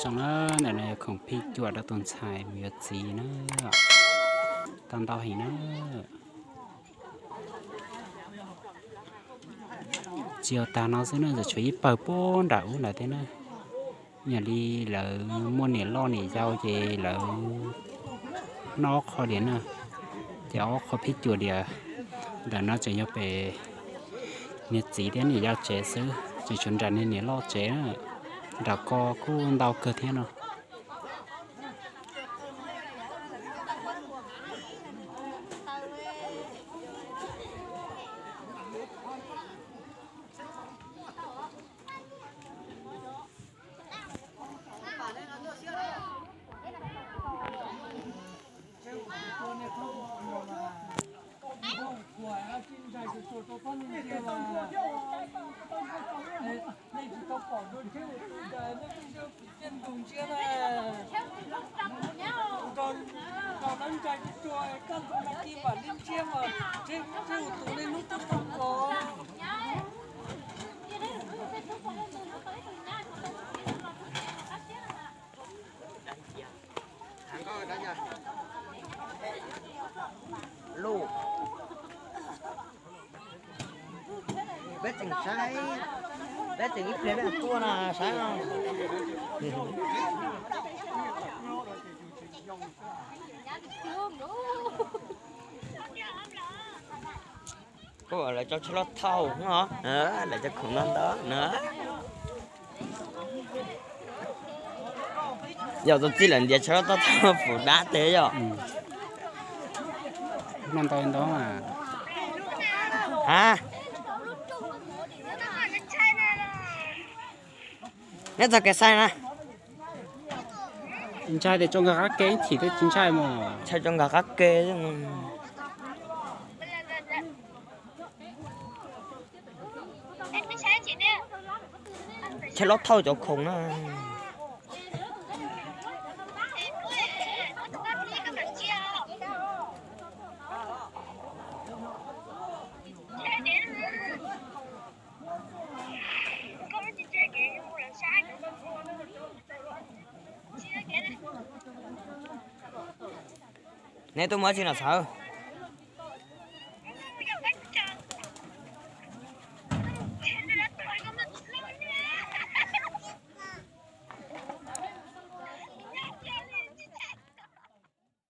Zoo na, ntawm no yog khoom phij cuam rau tus ntxhais mus yuav txiv na. Tau ntau heev na. Tsis yog tag no xwb na, tseem tshuav ib pawg puag nram ub ntawd thiab na. Yog li lawv muaj niam loj niam yau ces lawv noj ob qho diam na, ces ob qho phij cuam diam. Ntawm no tseem yog pem niam txiv thiab niam yau tsev xwb, tseem tshuav nram niag niam loj tsev na, nram ko kuj ntau kawg thiab no. Tus ntsia na, tus nrog lawv ntsais tsuag tsuag, kaj ntug mas ci vam li ntsiab mas, ntshe tus nej hnub twb tau kos. Luj, peb tseem saib, peb tseem ib pliag peb tuaj no saib no. Lawv cov tshav loj thauj no, lawv cov khoom no ntawd na. Yog tus txij lawm ntiav tshav loj thauj thauj pum dab teg yog. Noj ntau ntau mas. Ha, neb txog kev saib na. Ntshai tias tso nkag qab ke ib chim twb tsis ntshai mus. Ntshai tso nkag qab ke. Tshav loj thauj cov khoom na. Neb tuaj muab tsi no xav?